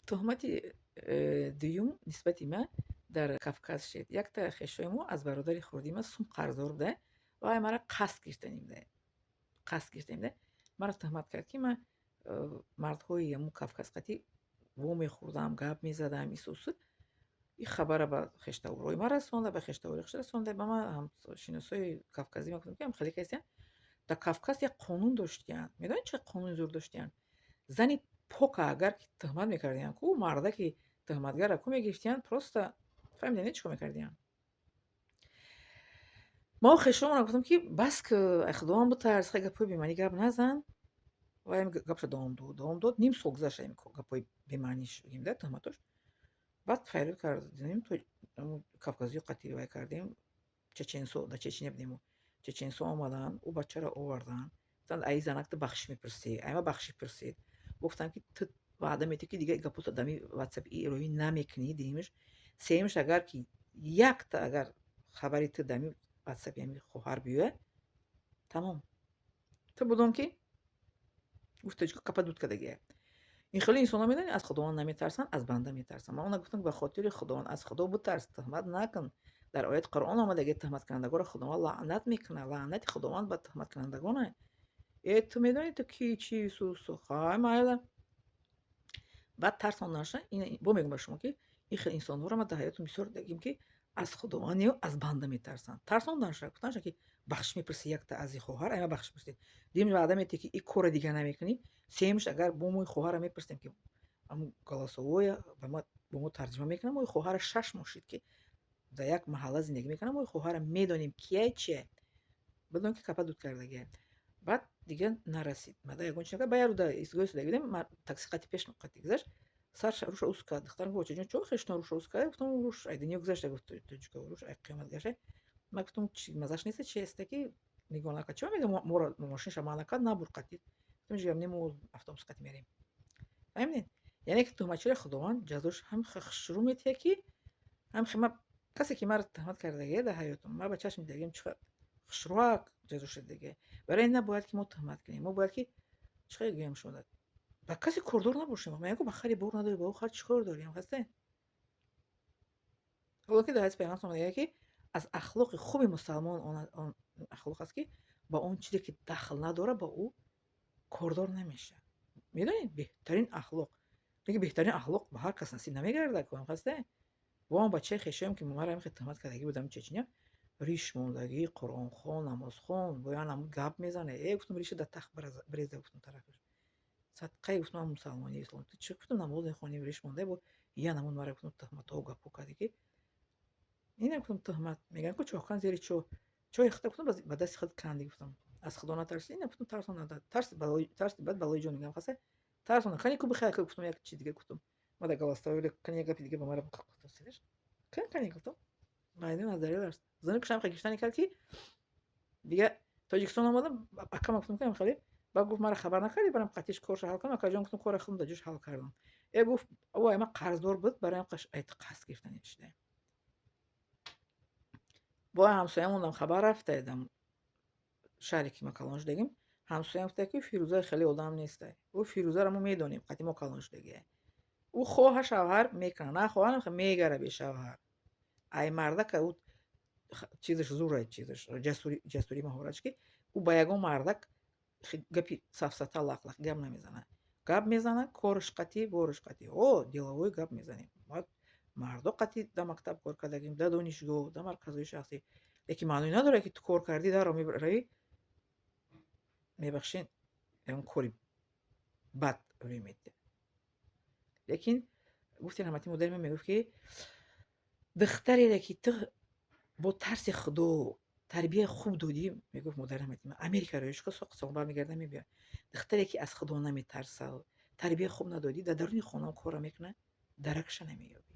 Туҳмати дуюм нисбати ман дар Кавказ шед. Якта хешои мо аз бародари хурдии ман сум қарздор буда ва мара қасд гирифтанӣ буда. Қасд гирифтанӣ буда. Маро туҳмат кард, ки ман мардҳои ҳамун Кавказ қатӣ вомехӯрдам, гап мезадам, исусу. Ин хабара ба хештаворои ман расонда, ба хештавори хеш расонда. Ба ман ҳамшиносои кавказӣ ман гуфтам, ки ҳам хеле касиян. Дар Кавказ як қонун доштиянд. Медонед, чӣ қонуни зур доштиянд? Зани пока агар ки туҳмат мекардиянд, ку мардаки туҳматгарра ку мегирифтиянд, просто фаҳмидед, чӣ кор мекардиянд? Ма хешомона гуфтам, ки бас ки, ай Худованд битарс, хеле гапҳои бемаънӣ гап назан. Ва ҳамин гапша давом дод, давом дод. Ним сол гузашт ҳамин гапҳои бемаъниш бигем да, туҳматош. Баъд фарёд кардем, кавказиё қатӣ вай кардем, чеченсо, дар Чечня будем. Чеченсо омаданд, ӯ бачаро оварданд. Гуфтанд, ай занак ту бахшиш мепурсӣ, ай ма бахшиш пурсид. Гуфтанд, ки ту ваъда медиҳӣ, ки дигар гапҳото дар ватсап роҳӣ намекунӣ. Дуюмаш, сеюмаш, агар ки якта агар хабари ту дар ватсапи ҳамин хоҳар биёяд, тамом. Ту будон, ки гуфт тоҷико капа дуд кардагия. Ин хеле инсонҳо, медонед, аз Худованд наметарсанд, аз банда метарсанд. Ман она гуфтам, ба хотири Худованд аз Худо битарс, туҳмат накун. Дар ояти Қуръон омада, ки туҳматкунандагонро Худованд лаънат мекунад. Лаънати Худованд ба туҳматкунандагоне. Э, ту медонӣ, ту ки, чӣ, сусу хай, майла. Баъд тарсондаша. Бо мегӯям ба шумо, ки ин хел инсонҳоро ман дар ҳаётам бисёр дидагим, ки аз Худованд ё аз банда метарсанд. Тарсондаша, гуфтанша, ки бахшиш мепурсӣ якта аз и хоҳар, ай ма бахшиш пурсид. Дуюмаш, ваъда медиҳӣ, ки ин корро дигар намекунӣ. Сеюмаш, агар бо мои хоҳарро мепурсем, ки ҳамун голосовое ба ма бо мо тарҷима мекунад, мои хоҳара 6 моҳ шуд, ки дар як маҳалла зиндагӣ мекунад, мои хоҳара медонем, кияй, чия. Бидон, ки капа дуд кардагия. Баъд дигар нарасид. Мада ягон чи накард. Ба як рӯз дар истгоҳи судагӣ будем, такси қати пеш қати гузашт, сарша руша ус кард. Духтарам гуфт: «Очаҷон, чо хештон руша ус кард?» Гуфтам: «Руш ай дунё гузашта», гуфт тоҷико, «руш ай қиёмат гузашта». Ман гуфтам, чи маззаш неста, чи аста, ки нигоҳ накард. Чима мега, моро мошинша манъ накард, набурд қатӣ. Гуфтам, ҷигам не, мо автобус қати мерем. Фаҳмидед? Яъне ки туҳматчиро Худованд ҷазош ҳам шурӯъ метиҳад, ки ҳам ма касе ки маро туҳмат кардагия дар ҳаётам, ман ба чашми дидагиам, чӣ хушрӯак ҷазо шудагия. Барои ин набояд, ки мо туҳмат кунем. Мо бояд, ки чӣ хел гӯям шумо, ба касе кордор набошем. Мегӯям, ба хари бор надорӣ, ба ӯ хар чӣ кор дорем, ҳасте? Ҳоло ки дар ҳадиси Пайғамбар омадагия, ки аз ахлоқи хуби мусалмон он ахлоқ аст, ки ба он чизе ки дахл надорад, ба ӯ кордор намешавад. Медонед, беҳтарин ахлоқ, лекин беҳтарин ахлоқ ба ҳар кас насиб намегардад, ҳасте? Бо он бачаи хешоем, ки маро ҳамин хел туҳмат кардагӣ будам, Чечня, риш мондагӣ, қуръонхон, намозхон, бо як намуд гап мезанад. Э, гуфтам, риша дар тахт биреза, гуфтам, тарафаш. Садқаи, гуфтам, ман мусалмонӣ, ислом. Ту чӣ, гуфтам, намоз мехонӣ, риш монда, бо я намуд маро, гуфтам, туҳматҳо гапҳо кардӣ, ки инам, гуфтам, туҳмат. Мегӯянд ку чоҳкан зери чоҳ. Чоҳи худта, гуфтам, ба дасти худ кандӣ, гуфтам. Аз Худо натарсӣ, инам, гуфтам, тарсон тарс, тарси баъд балои ҷон мегӯям, хаста? Тарсон. Кани ку бихай, гуфтам, як чиз дига гуфтам. Ма дар голосовой кани як гапи дига ба мара гуфтам. Кани гуфтам. Майдон аз дарё аст. Зани кушам гирифтани кард, ки дига Тоҷикистон омадам, акама гуфтам, ки хеле. Баъд гуфт, мара хабар накардӣ, барам қатиш корша ҳал кунам. Акаҷон, гуфтам, кора худам дар ҷош ҳал кардам. Э, гуфт, ой, ман қарздор буд, бароям айти қасд гирифтани шуда. Бо ҳамсоямонам хабар рафта, дам шаҳре ки ма калон шудагим, ҳамсоям гуфта, ки Фирӯза хеле одам нестай. Ӯ Фирӯзаро мо медонем, қати мо калон шудагия. Ӯ хоҳа шавҳар мекунад, нахоҳа мегара бешавҳар. Ай мардака ӯ чизаш зурай, чизаш ҷасурӣ, маҳоратш, ки ӯ ба ягон мардак гапи сафсата, лақлақ гап намезанад. Гап мезанад корш қатӣ, борш қатӣ. О, деловой гап мезанем. Мардо қатӣ дар мактаб кор кардагим, дар донишгоҳ, дар марказҳои шахсӣ. Лекин маъное надорад, ки ту кор кардӣ, дарро меравӣ, мебахшед, ягон кори бад рӯй медиҳад. Лекин гуфти раҳмати модари ман, мегуфт, ки духтарере, ки ту бо тарси Худо тарбияи хуб додӣ, мегуфт модари раҳмати ман, Америка роиш ка соқ бармегарда, мебиёд. Духтаре, ки аз Худо наметарсад, тарбияи хуб надодӣ, дар даруни хонаам корро мекунад, даракша намеёбӣ.